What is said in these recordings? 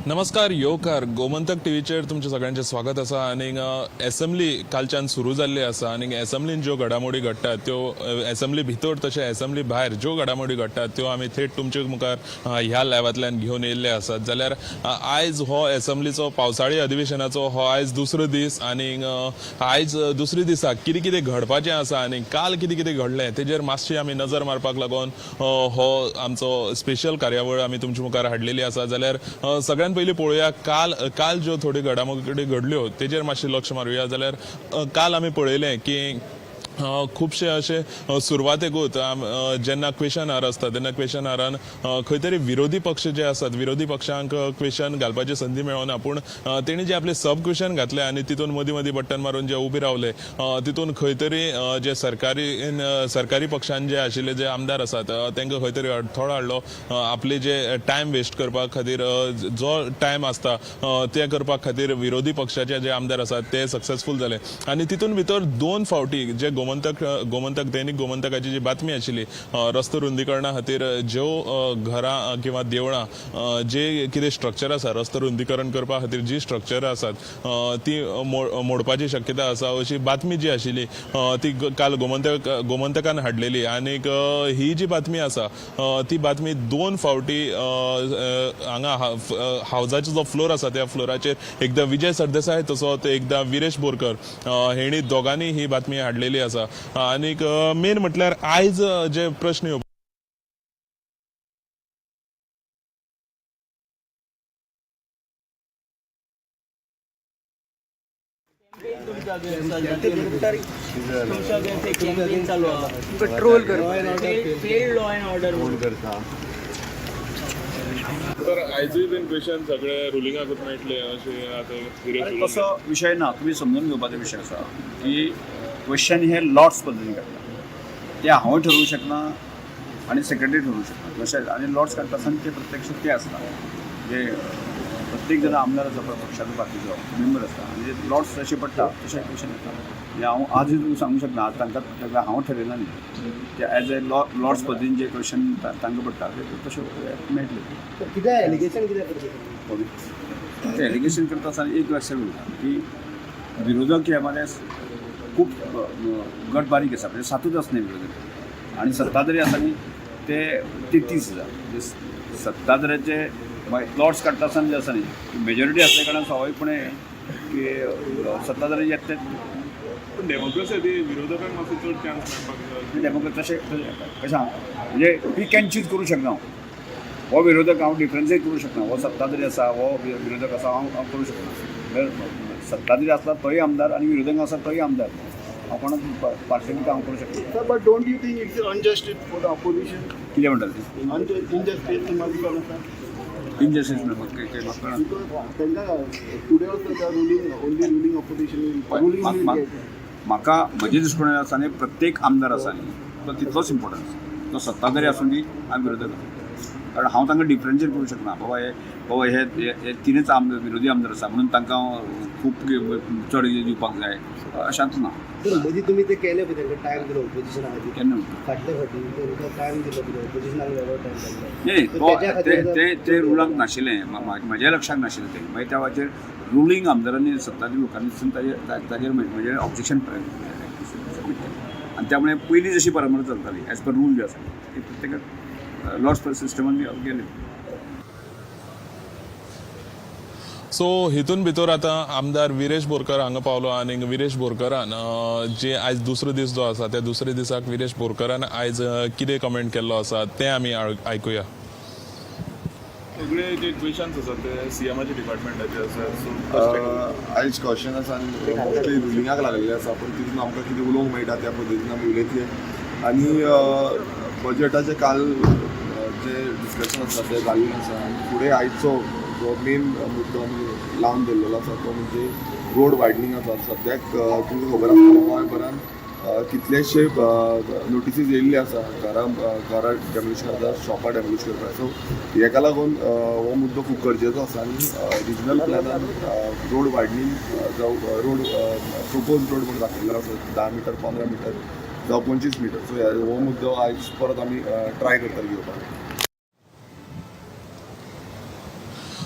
नमस्कार, येवकार. गोमंतक टीव्हीचेर तुमचें सगळ्यांचें स्वागत आसा. आनी एसेंब्ली कालच्यान सुरू जाल्ली आसा आनी एसेंब्लीन ज्यो घडामोडी घडटात त्यो, एसेंब्ली भितर तशें एसेंब्ली भायर ज्यो घडामोडी घडटात त्यो आमी थेट तुमचे मुखार ह्या लायवांतल्यान घेवन येयल्ले आसात. जाल्यार आयज हो एसेंब्लीचो पावसाळी अधिवेशनाचो हो आयज दुसरो दीस आनी आयज दुसरे दिसा कितें कितें घडपाचें आसा आनी काल कितें कितें घडलें तेजेर मातशी आमी नजर मारपाक लागून हो आमचो स्पेशल कार्यावळ आमी तुमच्या मुखार हाडलेली आसा. जाल्यार सगळ्यात पयलीं पळोवया काल काल ज्यो थोड्यो घडामोडी घडल्यो तेजेर मातशें लक्ष मारुया. जाल्यार काल आमी पळयलें की खुबशे अशे सुरवातेकूच जेन्ना क्वेशन आर आसता तेन्ना क्वेशन आरान खंय तरी विरोधी पक्ष जे आसात, विरोधी पक्षांक क्वेशन घालपाची संदी मेळना, पूण तेणी जे आपले सब क्वेशन घातले आनी तितून मदीं मदीं बटन मारून जे उबे रावले, तितून खंय तरी जे सरकारी सरकारी पक्षान जे आशिल्ले जे आमदार आसात तांकां खंय तरी अडथळो हाडलो. आपले जे टायम वेस्ट करपा खातीर जो टायम आसता ते करपा खातीर विरोधी पक्षाचे जे आमदार आसात ते सक्सेसफूल जाले. आनी तितून भितर दोन फावटी जे गोमंतक गोमंतक दैनिक गोमंतकाची जी बातमी आशिल्ली, रस्तो रुंदीकरणा खातीर ज्यो घरां किंवा देवळां जे कितें स्ट्रक्चर आसा, रस्तो रुंदीकरण करपा खातीर जी स्ट्रक्चर आसात ती मोडपाची शक्यता आसा अशी बातमी जी आशिल्ली ती काल गोमंतकान हाडलेली. आनीक ही जी बातमी आसा ती बातमी दोन फावटी हांगा हावजाचो जो फ्लोर आसा त्या फ्लोराचेर एकदां विजय सरदेसाय तसोच एकदां विरेश बोरकर हेणी दोगांनी ही बातमी हाडलेली आसा. आनीक मेन म्हटल्यार आयज जे प्रश्न पेट्रोल करता. तर आयजूय बीन क्वेश्चन सगळे रुलिंगाकूच मेळटले अशें आतां? तसो विशय ना. तुमी समजून घेवपाचो विशय आसा की क्वेश्चन हे लॉट्स पद्दतीन काडटा, ते हांव ठरोवंक शकना आनी सेक्रेटरी ठरोवंक शकना. तशेंच आनी लॉट्स काडटा आसतना ते प्रत्यक्ष ते आसता जे प्रत्येक जण आमदार आसा पळय पक्षाचो, पार्टीचो मेंबर आसता आनी जे लॉट्स जशे पडटा तशे क्वेश्चन येता. म्हणजे हांव आजूय तुमकां सांगूंक शकना, आज तांकां हांव ठरयला न्ही, ते एज ए लॉट्स पद्दतीन जे क्वेश्चन तांकां पडटा ते तशे मेळटले. कितें एलिगेशन कितें करता? ते एलिगेशन करता आसतना एक लक्षात उरता की विरोधक हे मरे खूब गट बारीक आसा, म्हणजे सातूच आसना विरोधक आनी सत्ताधारी आसा न्ही ते 33 आसा. म्हणजे सत्ताधाऱ्याचे लॉट्स काडटा आसतना जे आसा न्ही, मेजॉरिटी आसल्या कारणान स्वाभावीकपणे की सत्ताधारी येता ते. पण डेमोक्रेसी विरोधकांक मातसो चड चान्स मेळपाक जाय. डेमोक्रेसी तशें कशें म्हणजे पीक अँड चूज करूं शकना हांव. हो विरोधक हांव डिफरन्सिएट करूं शकना, हो सत्ताधारी आसा हो विरोधक आसा हांव हांव करूं शकना. सत्ताधारी आसला तोय आमदार आनी विरोधक आसा तोय आमदार, हांव कोणाक पार्शलिटी हांव करूं शकना. Sir, but don't you think it's unjustice for the opposition? कितें म्हणटाले ते? Injustice म्हाका आसा. इनजस्टीस म्हाका. Because तांकां today also the ruling, only ruling opposition ruling. म्हाका म्हज्या दृश्टीकोनान आसा न्ही, प्रत्येक आमदार आसा न्ही तो तितलोच इम्पोर्टंट आसा, तो सत्ताधारी आसूं दी आनी विरोधक आसूं. कारण हांव तांकां डिफरन्शिएट करूं शकना, बाबा हे बाबा हे हे तिनूच आमदार विरोधी आमदार आसा म्हणून तांकां खूब चड दिवपाक जाय अशेंच ना. तर मदीं तुमी ते केले पळय, तांकां टायम दिलो ऑपोजिशना खातीर. केन्ना? फाटले फावटी तांकां टायम दिलो पळय, ऑपोजिशनाक वेगळो टायम दिलो. न्ही, तर तो तेज्या ते खातीर ते ते रुलांक नाशिल्लें, म्हज्या लक्षांत नाशिल्लें तें. मागीर त्या वाचेर रुलींग आमदारांनी, सत्ताधारी लोकांनी वचून ताजेर म्हजें ऑब्जेक्शन सबमीट केलें आनी त्यामुळे पयलीं जशी परंपरा चलताली एज पर रूल जे आसा ती प्रत्येकाक लॉट्स पर सिस्टमान गेले. सो हितून भितर आतां आमदार विरेश बोरकर हांगा पावलो आनी विरेश बोरकरान जे आयज दुसरो दीस जो आसा त्या दुसऱ्या दिसाक विरेश बोरकरान आयज कितें कमेंट केल्लो आसा तें आमी आयकुया. सगळे जे क्वेशन्स आसात ते सीएमाच्या डिपार्टमेंटाचे आसा, सो आयज क्वेश्चन आसा आनी मोस्टली रुलिंगाक लागलेले आसा, पूण तितून आमकां कितें उलोवंक मेळटा त्या पद्दतीन आमी उलयतले. आनी बजटाचे काल जे डिस्कशन आसा ते जाल्लें आसा आनी फुडें आयचो जो मेन मुद्दो आमी लावन दवरलेलो आसा तो म्हणजे रोड वायडनींग आसा. सद्याक तुमकां खबर आसा, गोंयभरान कितलेशे नोटिसीज येयल्ले आसा, घरां घरां डेमोलिश करता, शॉपां डेमोलिश करता. सो हेका लागून हो मुद्दो खूब गरजेचो आसा आनी रिजनल प्लॅनान रोड वायडनींग जावं रोड प्रपोज रोड म्हूण दाखयल्लो आसा, 10 मिटर, 15 मिटर जावं 25 मिटर. सो हो मुद्दो आयज परत आमी ट्राय करतले घेवपाक.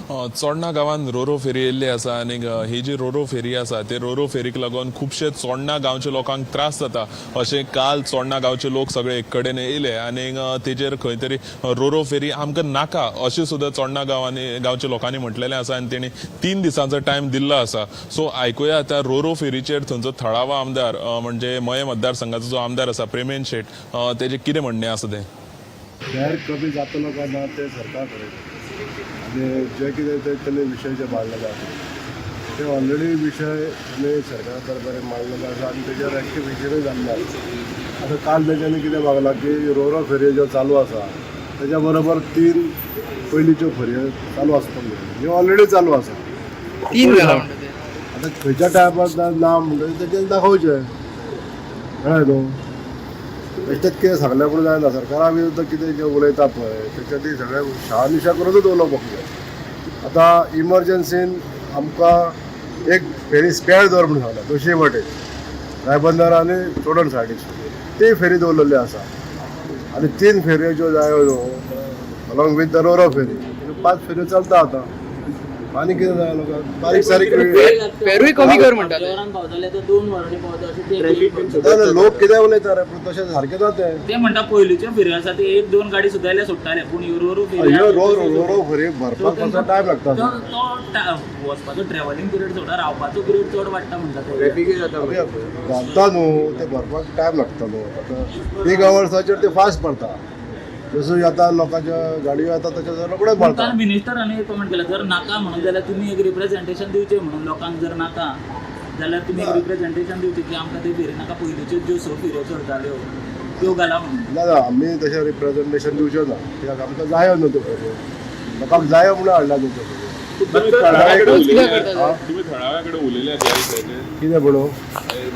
चोडणा गांवांत रोरो फेरी येयल्ली आसा आनी ही जी रोरो फेरी आसा ते रोरो फेरीक लागून खुबशे चोडणा गांवच्या लोकांक त्रास जाता अशें काल चोडणा गांवचे लोक सगळे एक कडेन येयले आनी तेजेर खंय तरी रोरो फेरी आमकां नाका अशें सुद्दां चोडणा गांवांनी गांवच्या लोकांनी म्हटलेलें आसा आनी तेणी 3 दिसांचो टायम दिल्लो आसा. सो आयकुया आतां रोरो फेरीचेर थंयचो थळावो आमदार म्हणजे मये मतदारसंघाचो जो आमदार आसा प्रेमेंद शेट तेजें कितें म्हणणें आसा तें. फेर कमी जातलो काय ना तें सरकार ठरयतलें आनी जे कितें ते तेणे विशय जे मांडलेले आसा ते ऑलरेडी विशय आमी सरकारा दरबारे मांडलेले आसा आनी तेजेर एक्टिविजनूय जाल्लें आसा. आतां काल तेच्यांनी कितें मागलां की रोरो फेरयो ज्यो चालू आसा तेज्या बरोबर 3 पयलींच्यो फेरयो चालू आसपाक जाय, ह्यो ऑलरेडी चालू आसा. 3 जाला म्हणटा ते. आतां खंयच्या टायमार ना म्हणटकीर तेजेर दाखोवचें, कळ्ळें न्हू. बेश्टेच कितें सांगलें म्हणून जायना, सरकारा विरुद्ध कितें जें उलयता पळय तेच्या ती सगळें शहानिशा करूनच उलोवपाक जाय. आतां इमरजन्सीन आमकां एक फेरी स्पेअर दवर म्हणून सांगला दोशीं वाटेन रायबंदर आनी चोडण सायडीक ती फेरी दवरलेली आसा आनी 3 फेरयो ज्यो जायो न्हू along with the roro ferry 5 फेरयो चलता आतां. आनी कितें जाय लोकांक बारीक सारीक फेरूय कमी कर म्हणटा ते. वरान पावतले तर 2 वरांनी पावता अशें ते ना, ना, लोक कितें उलयता रे पूण तशें सारकें जाता तें. ते म्हणटा पयलींच्यो फेरयो आसा ते 1-2 गाडी सुद्दां जाल्यार सुट्टाले पूण ह्यो रोरो फेरी ह्यो रोरो फेरी भरपाक मातसो टायम लागता. तो तो वचपाचो ट्रॅव्हलिंग पिरियड चड, रावपाचो पिरियड चड वाडटा म्हणटा ते. भरता न्हू ते भरपाक टायम लागता न्हू. आतां पीक अवर्साचेर ते फास्ट भरता, जसो येता लोकांच्यो गाडयो येता तशें रोखडेच भरता. काल मिनिस्टरान एक कमेंट केला, जर नाका म्हणून जाल्यार तुमी एक रिप्रेझेंटेशन दिवचें म्हणून लोकांक, जर नाका जाल्यार तुमी एक रिप्रेझेंटेशन दिवचें की आमकां ते फेरी नाका, पयलींच्यो ज्यो 6 फेरयो चलताल्यो त्यो घाला म्हणून. ना ना, आमी तशें रिप्रेझेंटेशन दिवच्यो ना, कित्याक आमकां जायो न्हू त्यो फेरयो, लोकांक जायो म्हणून हाडला न्हू त्यो फेरयो. तुम्ही थळाव्याकडे कित्याक उलयले करता तुम्ही थळाव्याकडे उलयले ह्या विशयाचेर? कितें म्हणून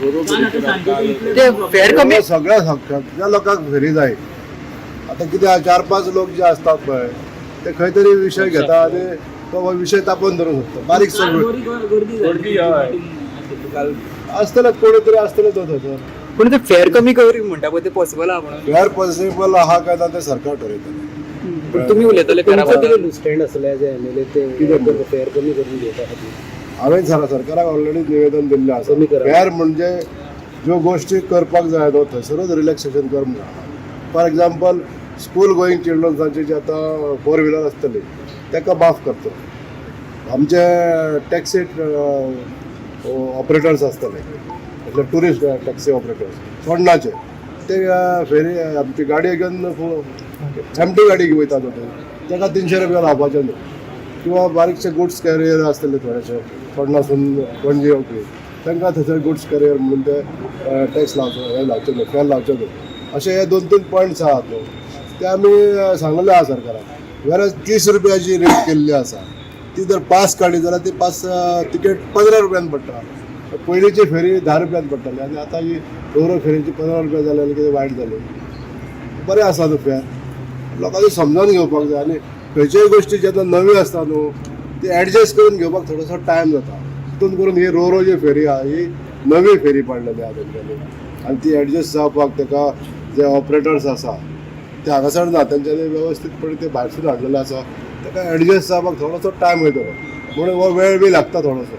रोरो काल आतां फेरीचेर सांजचे काल इतले ते फेर कमी सगळ्या सगळ्या लोकांक फेरी जाय. आतां कितें आहा, 4-5 लोक जे आसतात पळय ते खंय तरी विशय घेता आनी तो विशय तापोवन धरूंक शकता बारीक काल सगळं बरी गर्दी जाली. काल आसतलेच कोणी तरी आसतले तो थंयसर. पूण ते फेर कमी कर म्हणटा पळय ते पॉसिबल आहा म्हणून. फेअर पॉसिबल आहा काय ना ते सरकार ठरयतलें. पूण तुमी उलयतले फेरा तुमचो बद्दल. कितें स्टँड आसलें एज एम एल ए ते कितें म्हणून? फेर कमी करून घेवपा खातीर? हांवें सरकाराक ऑलरेडी निवेदन दिल्लें आसा, कमी करा. फेअर म्हणजे ज्यो गोश्टी करपाक जाय न्हू थंयसरूच रिलॅक्सेशन कर म्हणून. फॉर एग्जाम्पल स्कूल गोईंग चिल्ड्रन्सांची जी आतां 4 व्हिलर आसतली ताका माफ करता. आमचे टॅक्सी ऑपरेटर्स आसतले म्हटल्यार ट्युरिस्ट टॅक्सी ऑपरेटर्स चोडणाचे ते फेरी आमची गाडी घेवन एमटी गाडी घेवन वयता न्हू ते ताका 300 रुपया लावपाचे न्हू. किंवा बारीकशे गुड्स कॅरियर आसतले थोडेशे चोडणासून पणजे येवपी तांकां थंयसर गुड्स कॅरियर म्हणून ते टॅक्स लावचो हे लावचे न्हू, फेर लावचे न्हू. अशे हे 2-3 पॉयंट्स आहात न्हू ते आमी सांगले आहा सरकाराक. वेरज 30 रुपयाची रेट केल्ली आसा ती जर पास काडली जाल्यार ती पास तिकेट 15 रुपयान पडटा. पयलींची फेरी 10 रुपयान पडटाली आनी आतां ही रोरो फेरीची 15 रुपया जाली आनी कितें वायट जालें. बरें आसा न्हू फेर, लोकांनी समजावन घेवपाक जाय आनी खंयच्याय गोश्टी जेन्ना नवी आसता न्हू ती एडजस्ट करून घेवपाक थोडोसो टायम जाता. तितून करून ही रोरो जी फेरी आहा ही नवी फेरी पाडलेली आहा तेंच्यांनी आनी ती एडजस्ट जावपाक ताका जे ऑपरेटर्स आसा ते हांगासर ना, तेंच्यांनी वेवस्थीतपणे ते भायरसून हाडलेले आसा ताका एडजस्ट जावपाक थोडोसो टायम वयतलो म्हणून हो वेळ बी लागता थोडोसो.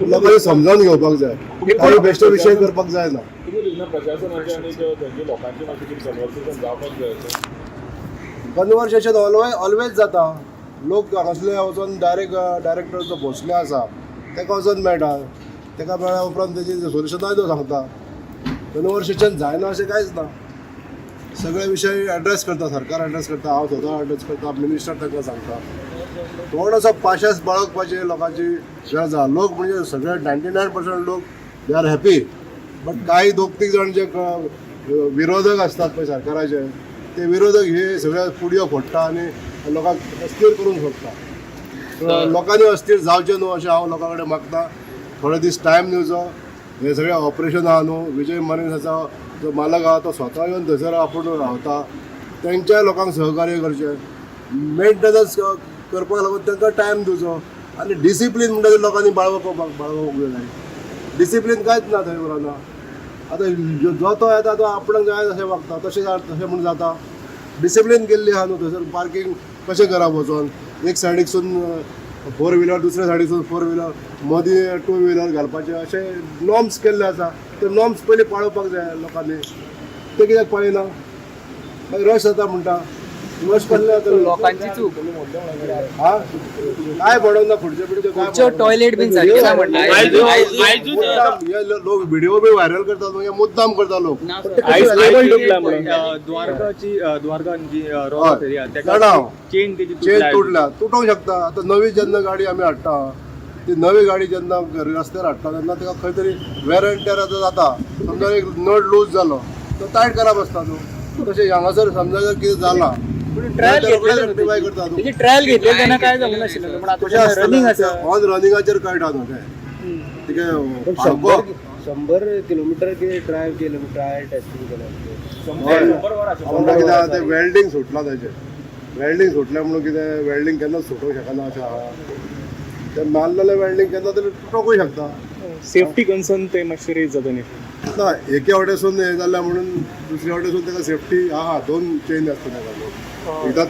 लोकांनी समजावन घेवपाक जाय, आनी बेश्टो विशय करपाक जायना. तुमी तेन्ना प्रशासनाचे आनी थंयच्या लोकांचे मातशें कितें कन्वर्सेशन जावपाक जाय अशें. कन्वर्सेशन ऑलवेज जाता. लोक हांगासले वचोन डायरेक्ट डायरेक्टर जो भोसले आसा ताका वचोन मेळटा, ताका मेळ्ळ्या उपरांत तेजी सोल्युशनाय तो सांगता. कन्वर्सेशन जायना अशें कांयच ना. सगळे विशय एड्रेस करता, सरकार एड्रेस करता, हांव स्वता एड्रेस करता, मिनिस्टर तांकां सांगता. थोडोसो पाशेंस बाळगपाची लोकांची गरज आहा. लोक म्हणजे सगळे 99% लोक they are happy, but काही 2-3 जाण जे विरोधक आसतात पळय सरकाराचे ते विरोधक हे सगळे पुडयो फोडटा आनी लोकांक अस्थिर करूंक सोदता. लोकांनी अस्थिर जावचें न्हू अशें हांव लोकां कडेन मागता. थोडे दीस टायम दिवचो. हें सगळें ऑपरेशन आहा न्हू, विजय मरीन्साचो जो मालक आहा तो स्वता येवन थंयसर आपूण रावता, तेंच्याय लोकांक सहकार्य करचें. मेंटेनन्स करपाक लागून तांकां टायम दिवचो आनी डिसिप्लीन म्हणटा ते लोकांनी बाळगोवपाक जाय. डिसिप्लीन कांयच ना थंय उरना. आतां जो तो येता तो आपणाक जाय तशें वागता, तशें तशें म्हूण जाता. डिसिप्लीन केल्ली आहा न्हू थंयसर पार्कींग कशें करप, वचोन एक सायडीकसून फोर व्हिलर दुसऱ्या सायडीसून फोर व्हिलर मदीं टू व्हिलर घालपाचे अशे नॉर्म्स केल्ले आसा. ते नॉर्म्स पयलीं पाळोवपाक जाय लोकांनी. ते कित्याक पळयना? मागीर रश जाता म्हणटा. रश कसले जाता? लोकांची चूक. हा, काय पडोना खुर्चे बिडचे काय खुर्च्यो टॉयलेट बीन सारकें ना म्हणटा. मुद्दाम हे लोक व्हिडिओ बी व्हायरल करतात, मागीर मुद्दाम करता लोक. द्वारकाची द्वारका जी हय. रोड फेरी आहा जाणा तेका हांव. चेन तेजी चेन तुटल्या, तुटोंक शकता. आतां नवी जेन्ना गाडी आमी हाडटा, ती नवी गाडी जेन्ना रस्त्यार हाडटा तेन्ना ताका खंय तरी वेर एंड टेर आतां जाता. समजा एक नट लूज जालो तो टायट करप आसता न्हू. तशें हांगासर समजा जर कितें जालां ट्रायल रोखडेच रेक्टिफाय करता न्हू. तेजी ट्रायल घेतली तेन्ना काय जावंक नाशिल्लें, पूण कशें आतां रनिंग आसता आसा. ऑन रनिंगाचेर कळटा न्हू तें. तिका 100 100 किलोमिटर कितें ड्रायव्ह केलं, ट्रायल टेस्टिंग केलं. म्हणटा कितें आहा तें वेल्डींग सुटलां ताजें. वेल्डींग सुटलें म्हणून कितें वेल्डींग केन्नाच सुटूंक शकना अशें आहा. तें मारलेलें वेल्डींग केन्ना तरी तुटोकूय शकता. सेफ्टी कन्सर्न ते मातशें रेज जाता न्ही. ना, एके वटेसून हें जालें म्हणून दुसऱ्या वटेसून ताका सेफ्टी आहा. दोन चेन आसता ताका न्हू. एकदांच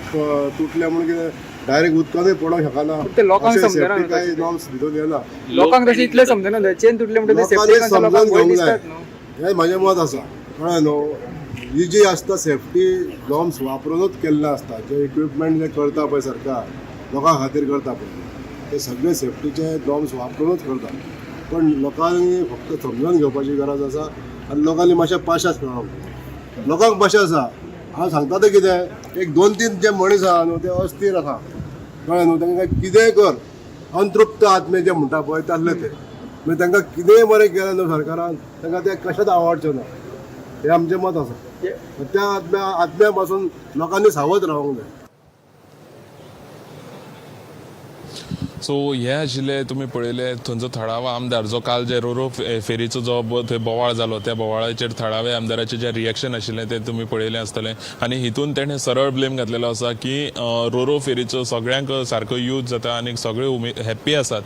तुटलें म्हणून कितें डायरेक्ट उदकानूय पडोंक शकना. ते लोकांक अशें समजना सेफ्टी न्हू कांय तशें. नॉर्म्स भितर येना. लोकांक तशें इतलें समजना, चेन तुटले म्हणटा ते सेफ्टी लोकांनी कन्सर्न लोकांक समजून भंय घेवंक दिसतात जाय. न्हू. हें म्हजें मत आसा. कळ्ळें न्हू? ही जी आसता सेफ्टी नॉर्म्स वापरुनूच केल्लें आसता. जे इक्विपमेंट जे करता पळय सरकार लोकां खातीर करता पळय, ते सगळे सेफ्टीचे नॉर्म्स वापरुनूच करता. पण लोकांनी फक्त समजून घेवपाची गरज आसा आनी लोकांनी मातशें पाशास मेळोवंक जाय. लोकांक पाशे आसा. हांव सांगता तें कितें, एक दोन तीन जे मनीस आहा न्हू ते अस्थिर आसा. कळ्ळें न्हू? तांकां कितेंय कर, अंतृप्त आत्मे जे म्हणटा पळय तसले ते. मागीर तांकां कितेंय बरें केलें न्हू सरकारान, तांकां तें कशेंच आवडचें ना. हें आमचें मत आसा. त्या आत्म्या पासून लोकांनी सावध रावंक जाय. सो हे आशिल्ले तुमी पळयले थंयचो थळावो आमदार जो काल जे रोरो फेरीचो जो थंय बोवाळ जालो त्या बोवाळाचेर थळावे आमदाराचें जें रिएक्शन आशिल्लें तें तुमी पळयलें आसतलें. आनी हितून तेणें सरळ ब्लेम घातलेलो आसा की रोरो फेरीचो सगळ्यांक सारको यूज जाता आनी सगळे हॅप्पी आसात,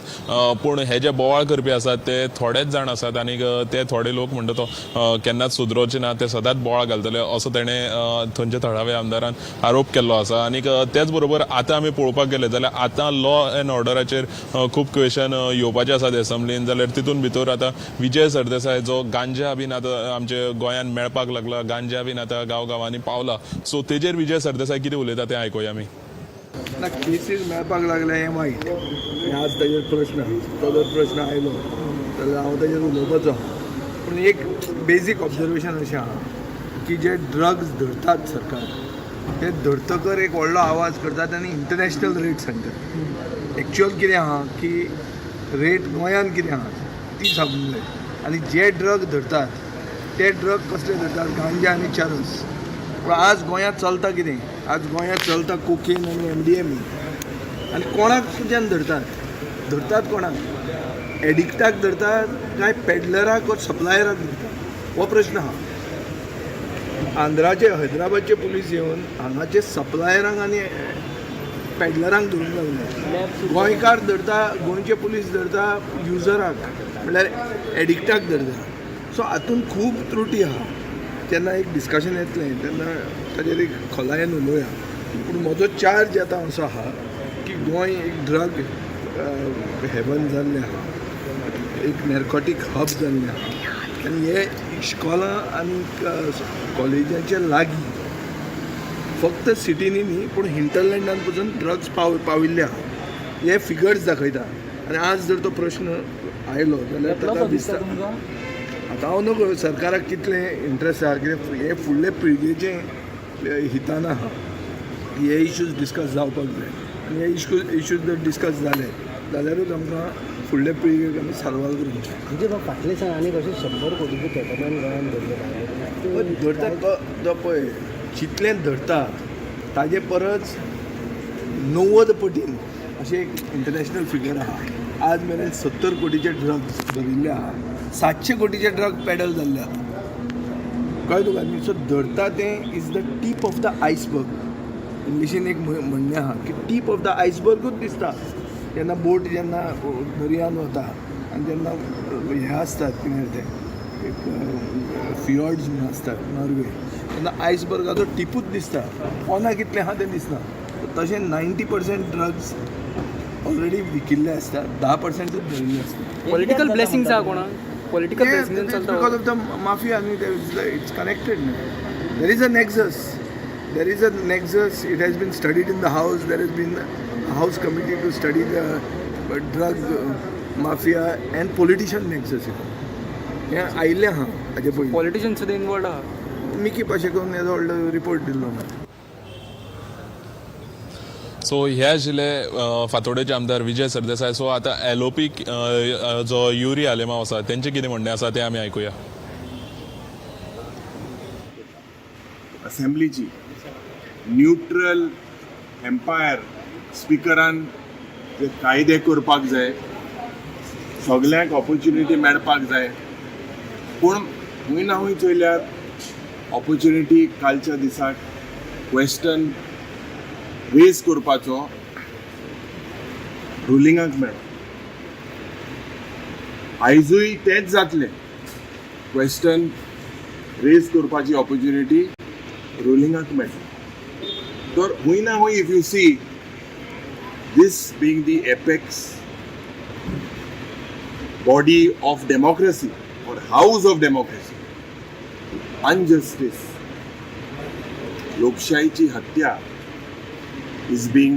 पूण हे जे बोवाळ करपी आसात ते थोडेच जाण आसात आनी ते थोडे लोक म्हणटा तो केन्नाच सुदरोवचे ना, ते सदांच बोवाळ घालतले असो तेणें थंयच्या थळाव्या आमदारान आरोप केल्लो आसा. आनी तेच बरोबर आतां आमी पळोवपाक गेले जाल्यार आतां लॉ एंड ऑर्डराचेर खूब क्वेशन येवपाचे आसात एसेंब्लीन. जाल्यार तितून भितर आतां विजय सरदेसाय जो गांजा बीन आतां आमच्या गोंयांत मेळपाक लागला, गांजा बीन आतां गांव गांवांनी पावला, सो तेजेर विजय सरदेसाय कितें उलयता तें आयकुया आमी. ना, केसीस मेळपाक लागले हें वायट. आनी आज ताजेर प्रश्न, तो जर प्रश्न आयलो जाल्यार हांव ताजेर उलोवपाचो आहा. पूण एक बेजीक ऑब्जर्वेशन अशें आहा की जे ड्रग्स धरतात सरकार, ते धरतकर एक व्हडलो आवाज करतात आनी इंटरनॅशनल रेट सांगतात. एक्चुअल कितें आहा की रेट गोंयांत कितें आहा ती सांगूंक जाय. आनी जे ड्रग धरतात ते ड्रग कसले धरतात? गांजा आनी चरस. पूण आज गोंयांत चलता कितें? आज गोंयांत चलता कोकेन आनी एमडीएमए. आनी कोणाक तुज्यान धरतात? धरतात कोणाक? एडिक्टाक धरतात काय पेडलराक वा सप्लायराक धरतात? हो प्रश्न आहा. आंध्राचे, हैदराबादचे पुलीस येवन हांगाचे सप्लायरांक आनी पेडलरांक धरूंक लागले. गोंयकार धरता, गोंयचे पुलीस धरता युजराक, म्हणल्यार एडिक्टाक धरता. सो हातूंत खूब त्रुटी आहा. जेन्ना एक डिस्कशन येतलें तेन्ना ताजेर एक खोलायेन उलोवया. पूण म्हजो चार्ज आतां असो आहा की गोंय एक ड्रग हेवन जाल्लें आहा, एक नॅर्कोटीक हब जाल्लें आहा. आनी हे इश्कोलां आनी कॉलेजांच्या लागीं, फक्त सिटींनी न्ही पूण हिंटरलँडान पसून ड्रग्स पाविल्ले आहा, हे फिगर्स दाखयता. आनी आज जर तो प्रश्न आयलो जाल्यार ताका दिसता, आतां हांव न्हू सरकाराक कितलें इंट्रस्ट आहा, कितें हे फुडले पिळगेचें हितान आहा. हे इश्यूज डिस्कस जावपाक जाय आनी हे इश्यूज जर डिस्कस जाले जाल्यारूच आमकां फुडले पिळगेक आमी साल्वार करूंक शकता. म्हणजे फाटल्या दिसांनी कशें 100 कोटीचें केटॅमायन गोंयांत धरलें. धरता तो पळय, जितलें धरता ताजे परस 90 पटीन अशें एक इंटरनॅशनल फिगर आहा. आज मेरेन 70 कोटीचे ड्रग्स धरिल्ले आहा, 700 कोटीचे ड्रग पेडल जाल्ले आहा. कळ्ळें तुका न्ही? सो धरता तें is the tip of the iceberg. इंग्लिशीन एक म्हणणें आहा की टीप ऑफ the आयसबर्गूच दिसता. जेन्ना बोट जेन्ना दर्यान वता आनी जेन्ना हें आसतात, कितें तें एक फियॉर्ड्स म्हणून आसतात नॉर्वे, तेन्ना आयसबर्गाचो टिपूच दिसता, पोंदा कितलें आहा तें दिसना. तशें 90% ड्रग्स ऑलरेडी विकिल्ले आसता, 10%च धरिल्ले आसता. पॉलिटिकल ब्लेसिंग आहा कोणाक, पॉलिटिकल ब्लेसिंगान चलता. Because of the mafia न्ही, it's connected न्ही. There is a nexus, there is a nexus. It has been studied in the house. There has been house committee to study the drug mafia and politician nexus. हें आयिल्लें आहा हाजे पयलीं. Politician सुद्दां involved आहा. Mickey पाशेकोन येदो व्हडलो report दिल्लो ना. सो हे आशिल्ले फातोडेचे आमदार विजय सरदेसाय. सो आतां एलओपी जो युरी आलेमाव आसा, तेंचें कितें म्हणणें आसा तें आमी आयकुया. असेंब्लीची न्यूट्रल एम्पायर स्पिकरान जे कायदे करपाक जाय, सगल्यांक ऑपॉर्च्युनिटी मेळपाक जाय, पूण खंय ना खंय चोयल्यार ऑपॉर्च्युनिटी कालच्या दिसाक क्वेश्चन रेज करपाचो रुलिंगाक मेळ्ळो. आयजूय तेंच जातलें, क्वेश्चन रेज करपाची ऑपॉर्च्युनिटी रुलिंगाक मेळटली. तर खंय ना खंय, if you see this being the apex body of democracy or house of democracy, injustice, लोकशाहीची हत्या is being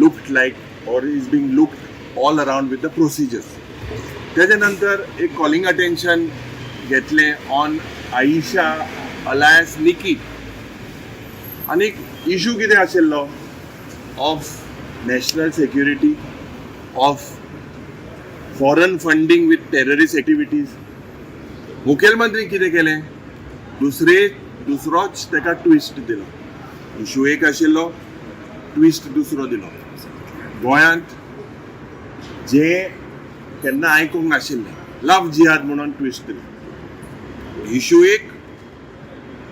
looked like or is being looked all around with the procedures. त्याच्या नंतर एक कॉलिंग अटेन्शन घेतलें ऑन आयिशा अलायस निकी. आनी issue कितें आशिल्लो? Of national security, of foreign funding with terrorist activities. मुखेलमंत्री कितें केलें? दुसरे दुसरोच ताका ट्विस्ट दिलो. इशू एक आशिल्लो, ट्विस्ट दुसरो दिलो. गोंयांत जे केन्ना आयकूंक नाशिल्लें, लव जिहाद म्हणून ट्विस्ट दिलो. इशू एक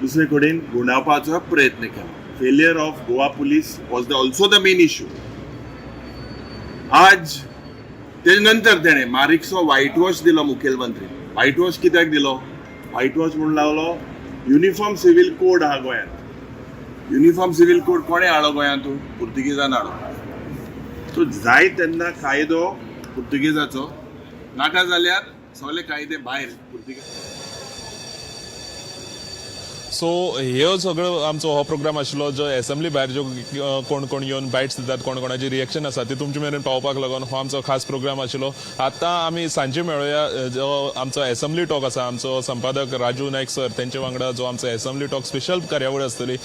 दुसरे कडेन गुंडावपाचो प्रयत्न केलो. Failure of Goa Police was the also the main issue. आज तेजे नंतर तेणें बारीकसो व्हायट वॉश दिलो. मुखेलमंत्री व्हायट वॉश कित्याक दिलो? व्हायट वॉश म्हणून लागलो, युनिफॉर्म सिव्हील कोड आहा गोंयांत. युनिफॉर्म सिव्हील कोड कोणें हाडलो गोंयांत? पुर्तुगेजान हाडलो. सो जाय तेन्ना कायदो पुर्तुगेजाचो, नाका जाल्यार सगळे कायदे भायर पुर्तुगेज. सो ह्यो सगळो आमचो हो प्रोग्राम आशिल्लो, जो एसेंब्ली भायर ज्यो कोण कोण येवन बायट्स दितात, कोण कोणाची रिएक्शन आसा, ती तुमचे मेरेन पावपाक लागून हो आमचो खास प्रोग्राम आशिल्लो. आतां आमी सांजे मेळोया. जो आमचो एसेंब्ली टॉक आसा, आमचो संपादक राजू नायक सर तेंचे वांगडा जो आमचो एसेंब्ली टॉक स्पेशल कार्यावळ आसतली,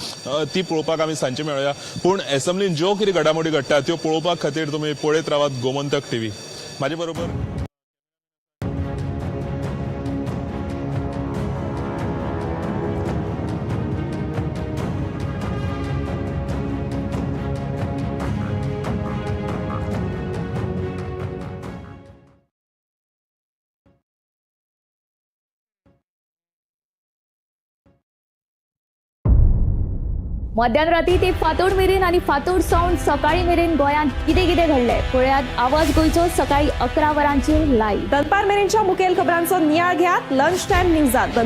ती पळोवपाक आमी सांजे मेळोया. पूण एसेंब्लीन ज्यो कितें घडामोडी घडटा त्यो पळोवपा खातीर तुमी पळयत रावात गोमंतक टीव्ही. म्हाजे बरोबर मध्यान राती ते फांतोड मेरेन आनी फांतोड सावन सकाळी मेरेन गोंयांत कितें कितें घडलें, पळयात आवाज गोंयचो सकाळी 11 वरांचेर लायव्ह. दनपार मेरेनच्या मुखेल खबरांचो नियाळ घेयात लंच टायम न्यूजात.